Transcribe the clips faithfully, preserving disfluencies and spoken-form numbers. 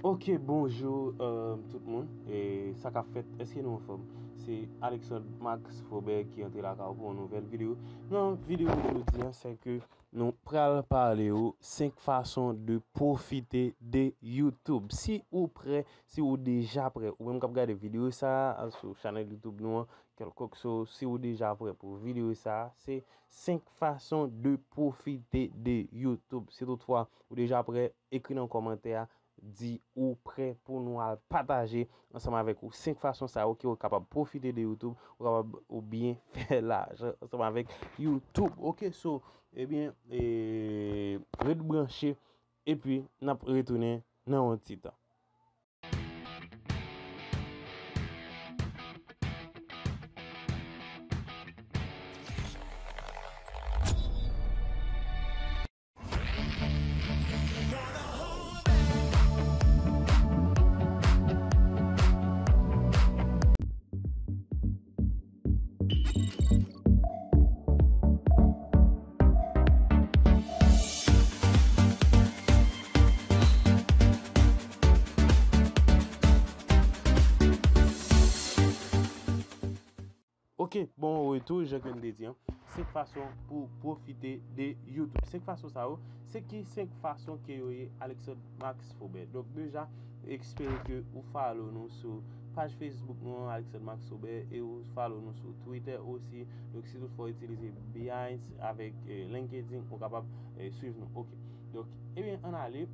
Ok, bonjou, euh, tout moun. E sa k ap fèt? Èske nou anfòm? Se Alexandre Max Faubert ki antre lakay ou pou yon nouvèl videyo. Nan videyo jodi an, se ke nou pral pale ou senk fason de pwofite de YouTube. Si ou prè, si ou deja prè, ou menm k ap gade videyo sa a sou chanèl YouTube nou an, kèlkòk so, si ou deja prè pou videyo sa a, se senk fason de pwofite de YouTube. Si toutfwa ou deja prè, ekri nan kòmantè a, di ou prè pou nou al pataje ansanm avèk ou senk fason sa yo ke ou kapab pwofite de YouTube, ou kapab ou byen fè lajan ansanm avèk YouTube. Ok, so, ebyen, e, ret branche, epi n ap retounen nan yon ti tan. Ok, bon retou, jan ke n te di an. Senk fason pou pwofite de YouTube. Senk fason sa yo, se ki senk fason ke yo ye, Alexandre Max Faubert? Donk, deja, espere ke ou follow nou sou paj Facebook nou an, Alexandre Max Faubert, e ou follow nou sou Twitter osi. Donk, si toutfwa ou itilize Behance avèk, eh, LinkedIn, ou kapab, eh, swiv nou. Ok. Donk, ebyen, ann ale.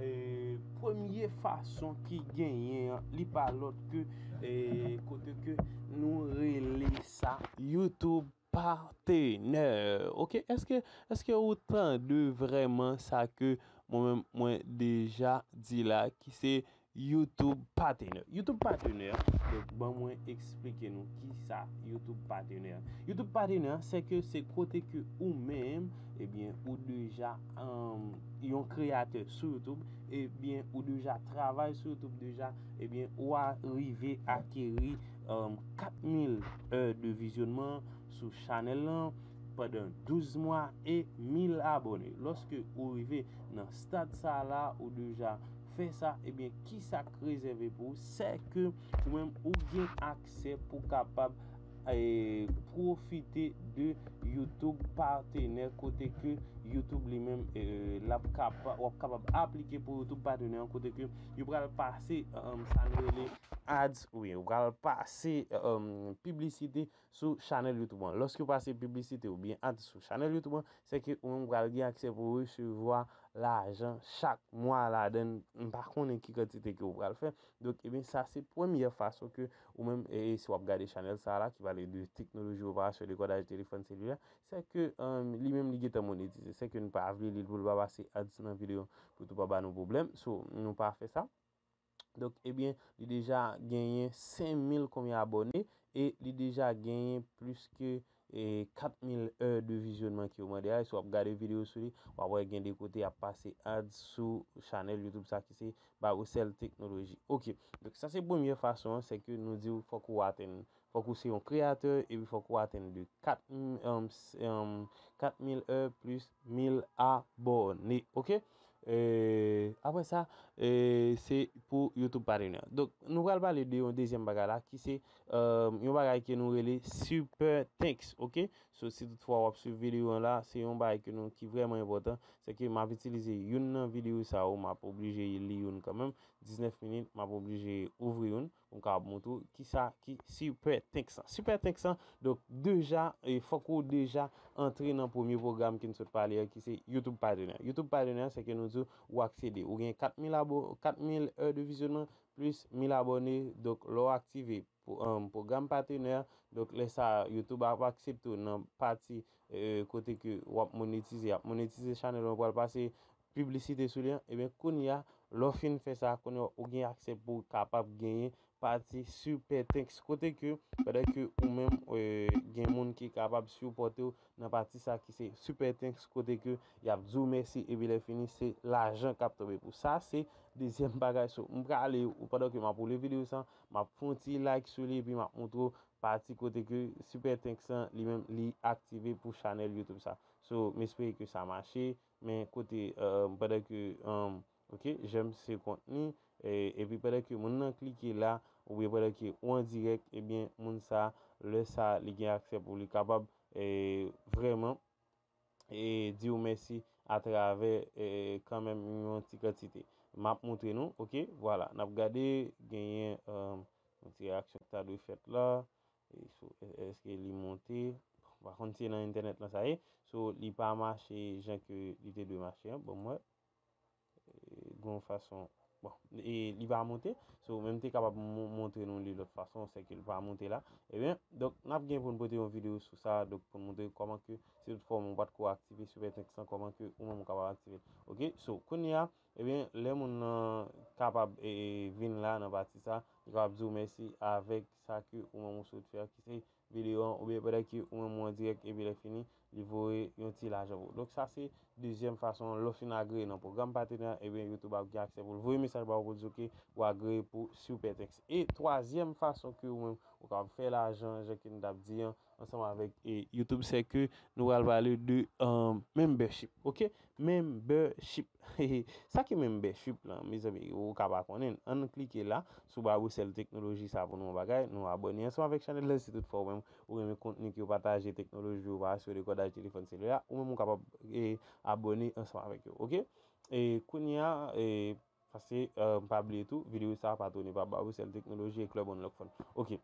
Eh, premye fason ki genyen an, li pa lòt ke, eh, kote ke nou rele sa YouTube Partner. Ok, èske, èske ou tande vrèman sa ke mwen menm mwen deja di la, ki se YouTube Partner? YouTube Partner, donk, ban mwen eksplike nou ki sa YouTube Partner. YouTube Partner, se ke se kote ke ou menm, ebyen, ou deja, um, yon kreyatè sou YouTube, ebyen, ou deja travay sou YouTube deja, ebyen, ou a rive akeri, um, kat mil è de vizyonman sou chanèl lan pandan douz mwa e mil abòne. Lòske ou rive nan stad sa la, ou deja fè sa, ebyen, ki sa k rezève pou ou? Se ke ou menm ou gen aksè pou kapab, eh, pwofite de YouTube Partner, kote ke YouTube li menm, eh, l ap kapa-, w ap kapab aplike pou YouTube Partner an, kote ke yo pral pase, um, sa nou rele ads, oubyen yo pral pase, um, piblisite sou chanèl YouTube an. Lòske w pase piblisite oubyen ads sou chanèl YouTube an, se ke ou menm pral gen aksè pou resevwa lajan chak mwa ladan l. M pa konnen ki kantite ke ou pral fè. Donk, ebyen, sa se premyè fason ke ou menm, e, e si w ap gade chanèl sa a la, ki pale de teknoloji, reparasyon, dekodaj telefòn selilè, se ke, um, li menm li gentan monetize. Se ke nou pa vle li pou l pa pase ads nan videyo pou tou pa ba nou pwoblèm. So, nou pa fè sa. Donk, ebyen, li deja genyen senk mil konbyen abòne e li deja genyen plis ke, e, kat mil è de vizyonman ke yo mande a. E si w ap gade videyo sou li, w ap wè gen de kote y ap pase ads sou chanèl YouTube sa ki se Barosel Technology. Ok, donk sa se premye fason an, se ke nou di w fòk ou atenn, fòk ou se yon kreyatè, epi fòk ou atenn de kat, um, s-, um, kat mil è plis mil abòne, ok? E, apre sa, e, se pou YouTube Partner. Donk, nou pral pale de yon dezyèm bagay la, ki se, um, yon bagay ke nou rele Super Thanks, ok? So, si toutfwa w ap swiv videyo an la, se yon bagay ke nou, ki vrèman enpòtan, se ke m ap itilize youn nan videyo sa yo, m ap oblije li youn kanmenm, diznèf minit, m ap oblije ouvri youn. M kapab montre w kisa ki Super Thanks lan. Super Thanks lan, donk, deja, e, fòk ou deja antre nan premye pwogram ke n sot pale a, ki se YouTube Partner. YouTube Partner, se ke nou di w ou aksede. Ou gen kat mil abo-, kat mil è de vizyonman plis mil abòne. Donk, lè w aktive pwo-, um, pwogram Partner, donk, lè sa a, YouTube ap aksepte w nan pati, e, kote ke w ap monetize. Y ap monetize chanèl ou, pral pase piblisite sou li an, ebyen, kounye a, lè w fin fè sa, kounye a, ou gen aksè pou w kapab genyen pati Super Thanks, kote ke, pandan ke ou menm, e, gen moun ki kapab sipòte w nan pati sa ki se Super Thanks, kote ke y ap di w mèsi, epi lè fini, se lajan k ap tonbe pou w. Sa, se dezyèm bagay. So, m prale, ou, pandan ke m ap woule videyo sa, m ap fè yon ti like sou li, epi m ap montre w pati kote ke Super Thanks lan, li menm, li aktive pou chanèl YouTube sa. So, m espere ke sa mache. Men kote, um, pandan ke, um, Ok, j'aime ce contenu. E, epi pandan ke moun nan klike la, oubyen pandan ke ou an dirèk, ebyen, moun sa, lè sa, li gen aksè pou li kapab, e, vrèman, e, di w mèsi atravè, e, kanmenm yon ti kantite. M ap montre nou, ok, vwala, n ap gade, genyen, e, yon ti reyaksyon ki ta dwe fèt la. E, so, e, èske li monte? M pa konn si se nan entènèt lan sa ye. So, li pa mache jan ke li te dwe mache an. Bon, mwen, e, gon fason, bon, e, li pa monte. So, men m te kapab mo- montre nou li lòt fason, se ke li pa monte la. Ebyen, donk, n ap gen pou n pote yon videyo sou sa, donk, pou n montre kòman ke, si tout fò ou pa t ko aktive Super Thanks lan, kòman ke ou menm ou kapab aktive l. Ok, so, kounye a, ebyen, lè moun nan kapab, e, e, vin la nan pati sa, li kapab di w mèsi avèk sa ke ou menm ou sot fè a, ki se videyo an, oubyen pandan ke ou menm ou an dirèk, epi lè fini, li voye yon ti lajan pou ou. Donk, sa se dezyèm fason, lè w fin agreye nan pwogram patenè, ebyen, YouTube ap gen aksè pou l voye mesaj ba ou pou l di w ke ou agreye pou Super Thanks. E twazyèm fason ke ou menm ou kapab fè lajan, jan ke n t ap di an, ansanm avèk, e, YouTube, se ke nou pral pale de, e, membership, ok? Membership. Sa ki membership lan, mezanmi, ou ka pa konnen. Ann klike la, sou ba Brussels Technology sa pou nou yon bagay, nou abòne ansanm avèk chanèl la, si tout fwa ou menm ou renmen kontni ke yo pataje teknoloji, ou pa asire de kòdaj telefòn selilè, ou menm ou kapab, e, abòne ansanm avèk yo, ok? E kounye a, e, paske, e, m pa bliye tou, videyo sa patwone pa ba Brussels Technology e Club Unlock Fund. Ok.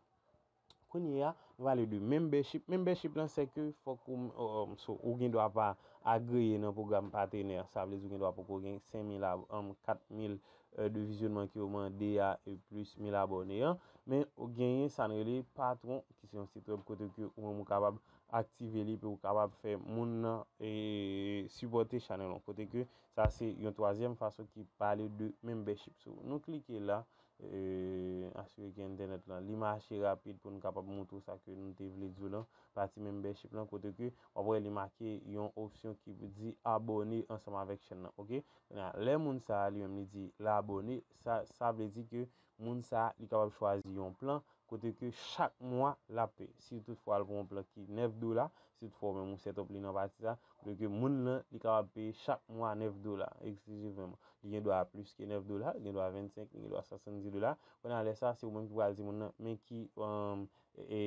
Kounye a, nou pale de membership. Membership lan, se ke fòk ou, um, so, ou gen dwa pa agreye nan pwogram patenè. Sa vle di ou gen dwa poko gen senk mil ab- um, kat mil, e, de vizyonman ke yo mande a, e plis mil abòne an. Men ou genyen sa n rele patwon, ki se yon sit wèb kote ke ou menm ou kapab aktive li, pou ou kapab fè moun nan, e, sipòte chanèl ou. Kote ke sa se yon twazyèm fason ki pale de membership. So, nou klike la, e, asire ke entènèt lan, li mache rapid pou n kapab montre w sa ke nou te vle di w lan, pati membership lan, kote ke w ap wè li make yon opsyon ki di abòne ansanm avèk chèn nan, ok? Kounye a, lè moun sa a li menm li di l abòne, sa, sa vle di ke moun sa a li kapab chwazi yon plan kote ke chak mwa l ap peye. Si toutfwa l pran yon plan ki nèf dola, si toutfwa ou menm ou set up li nan pati sa, kote ke moun nan li kapab peye chak mwa nèf dola, eksklizivman. Li gen dwa plis ke nèf dola, li gen dwa vennsenk, li gen dwa swasanndis dola. Kounye a lè sa, se ou menm ki pral di moun nan, men ki, um, e,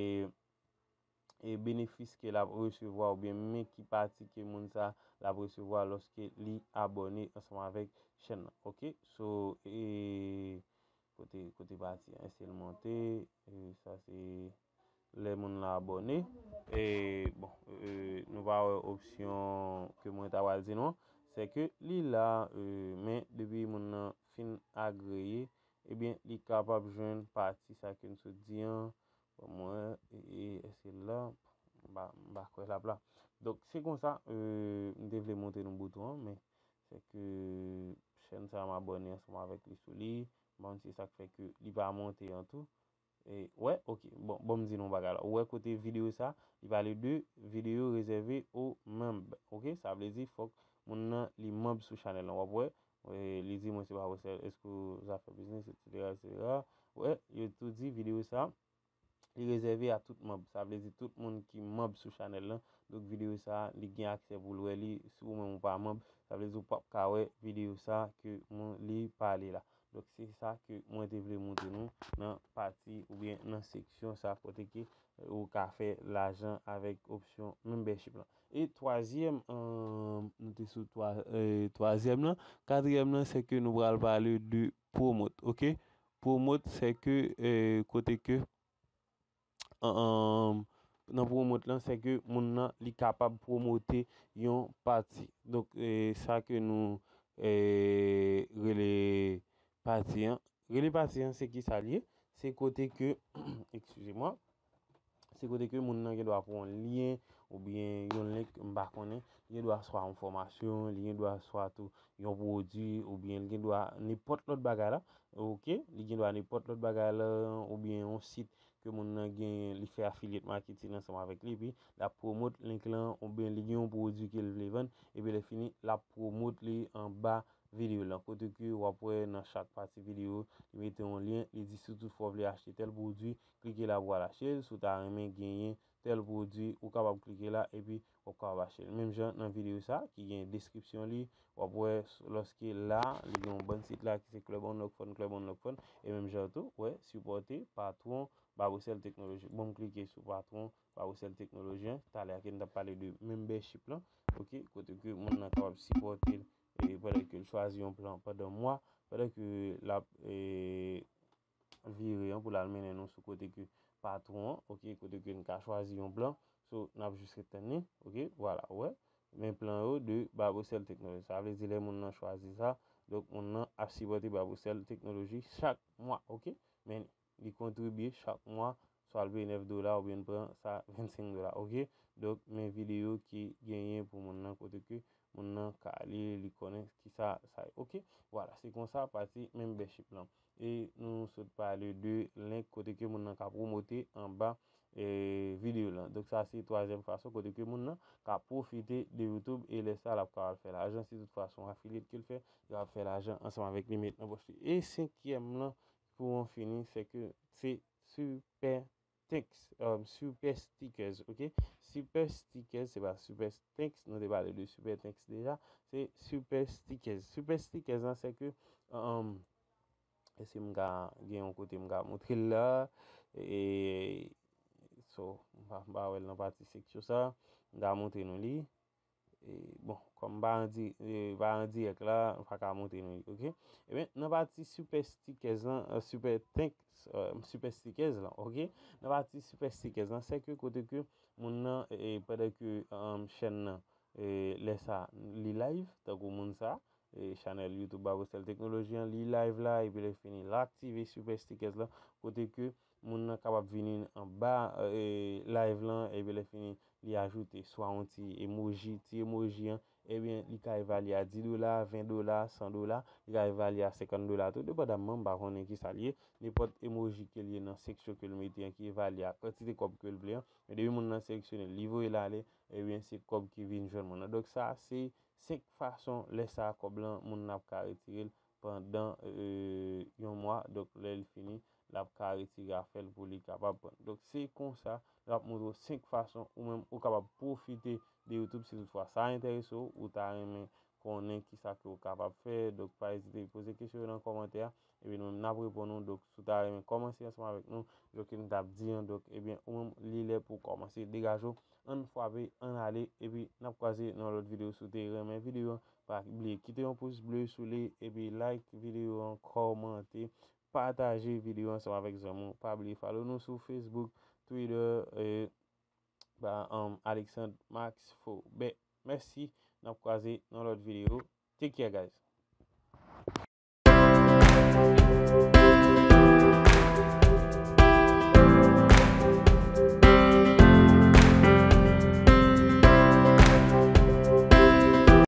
e benefis ke l ap resevwa, oubyen men ki pati ke moun sa l ap resevwa lòske li abòne ansanm avèk chèn nan. Ok? So, e, kote, kote pati an, èske l monte? E, sa se lè moun la abòne. E, bon, e, nou pa wè opsyon ke mwen ta pral di nou an. Se ke li la, e, men depi moun nan fin agreye, ebyen, li kapab jwenn pati sa ke n sot di an. Bon, mwen, e, e, èske l la? M pa, m pa kwè l ap la. Donk, se konsa, e, m te vle montre nou bouton an, men se ke chèn sa a m abòne ansanm avèk li sou li. M pa konn si se sa k fè ke li pa monte an tou. E, wè, ok. Bon, bon, m di nou yon bagay la. Ou wè kote videyo sa, li pale de videyo rezève o manm. Ok, sa vle di fòk moun nan li manm sou chanèl lan. W ap wè, e, li di mwen se pa pou sèl, èske w zafè biznis, etsetera, etsetera. Wè, yo tou di videyo sa, li rezève a tout manm. Sa vle di tout moun ki manm sou chanèl lan. Donk, videyo sa, li gen aksè pou l wè li. Si ou menm ou pa manm, sa vle di ou p ap ka wè videyo sa ke moun li pale la. Donk, se sa ke mwen te vle montre nou nan pati oubyen nan seksyon sa kote ke ou ka fè lajan avèk opsyon membership lan. E twazyèm, e, nou te sou twa, e, twazyèm lan. Katriyèm lan, se ke nou pral pale de promote, ok? Promote, se ke, e, kote ke, e, nan promote lan, se ke moun nan, li kapab pwomote yon pati. Donk, e, sa ke nou, e, rele pati an. Rele pati an, se ki sa l ye? Se kote ke, excusez-moi, se kote ke moun nan gen dwa pran yon lyen oubyen yon link, m pa konnen, li gen dwa swa yon fòmasyon, li gen dwa swa tou yon pwodui, oubyen li gen dwa nenpòt lòt bagay la, ok? Li gen dwa nenpòt lòt bagay la, oubyen yon sit ke moun nan gen, li fè affiliate marketing ansanm avèk li, epi l ap pwomot link lan, oubyen li gen yon pwodui ke l vle vann, epi lè fini, l ap pwomot li anba videyo lan. Kote ke w ap wè nan chak pati videyo, li mete yon lyen, li di si toutfwa w vle achte tèl pwodui, klike la pou w al achte l. Si w ta renmen genyen tèl pwodui, ou kapab klike la epi w ap kapab achte l. Menm jan nan videyo sa ki gen deskripsyon li, w ap wè s- lòske la, li gen yon bann sit la ki se Club Unlock Fun, Club Unlock Fun, e menm jan tou, wè, sipòte patwon Babosèl Teknoloji. Bon, m klike sou patwon Babosèl Teknoloji an. Talè a ke n t ap pale de membership lan, oke, kote ke moun nan kapab sipòte l, e pandan ke l chwazi yon plan pandan mwa, pandan ke l ap, e, vire an pou l al mennen nou sou kote ke patwon an, oke, kote ke n ka chwazi yon plan. So, n ap jis ret tann li, oke, vwala, ou wè. Men plan yo de Babosèl Teknoloji. Sa vle di lè moun nan chwazi sa, donk moun nan ap sipòte Babosèl Teknoloji chak mwa, oke. Men li kontribye chak mwa, swa l peye nèf dola oubyen l pran sa vennsenk dola, oke. Donk, men videyo ki genyen pou moun nan kote ke moun nan ka li, li konnen kisa sa ye, oke. Vwala, se konsa pati membership lan. E nou sot pale de link kote ke moun nan ka pwomote anba, e, videyo lan. Donk, sa se twazyèm fason kote ke moun nan ka pwofite de YouTube e lè sa l ap kapab fè lajan. Si toutfwa se yon affiliate ke l fè, l ap fè lajan ansanm avèk li met nan pòch li. E senkyèm lan, pou an fini, se ke se super thanks, um, super stickers, oke? Super stickers, se pa super thanks, nou te pale de super thanks deja, se super stickers. Super stickers lan, se ke, um, èske m ka gen yon kote m ka montre l la, e, so, m pa, m pa wè l nan pati seksyon sa, m ka montre nou li. E, bon, kòm m pa an di-, e, pa an dirèk la, m pa ka montre nou li, oke? Ebyen, nan pati super stickers lan, e, super thanks, e, super stickers lan, oke? Nan pati super stickers lan, se ke kote ke moun nan, e, pandan ke, um, chèn nan, e, lè sa, li live, tankou moun sa, e, chanèl YouTube Babosèl Teknoloji an, li live la, epi lè fini, l aktive super stickers lan, kote ke moun nan kapab vini anba, e, live lan, epi lè fini, li ajoute swa yon ti emoji, ti emoji an, ebyen, li ka evalye a dis dola, ven dola, san dola, li ka evalye a senkant dola tou, depandamman, m pa konnen kisa l ye, nenpòt emoji ke l ye nan seksyon ke l mete an ki evalye a kantite kòb ke l vle an, men depi moun nan seleksyone l, li voye l ale, ebyen, se kòb ki vin jwenn moun nan. Donk, sa, se senk fason, lè sa, kòb lan, moun nan ap ka retire l pandan, e, yon mwa. Donk, lè l fini, l ap ka retire afè l pou li kapab pran. Donk, se konsa, l ap montre w senk fason ou menm ou kapab pwofite de YouTube si toutfwa sa enterese w, ou ta renmen konnen kisa ke w kapab fè. Donk, pa ezite poze kesyon yo nan kòmantè a, epi nou menm n ap reponn ou. Donk, si w ta renmen kòmanse ansanm avèk nou, jan ke n t ap di an, donk, ebyen, ou menm, li lè pou w kòmanse degaje w. Ann fwape, ann ale, epi n ap kwaze nan lòt videyo. Si w te renmen videyo an, pa bliye kite yon pous ble sou li, epi like videyo an, kòmante, pataje videyo ansanm avèk zanmi w. Pa bliye follow nou sou Facebook, Twitter, e, ba, um, Alexandre Max Faubert. Mèsi, n ap kwaze nan lòt videyo. Take care, guys.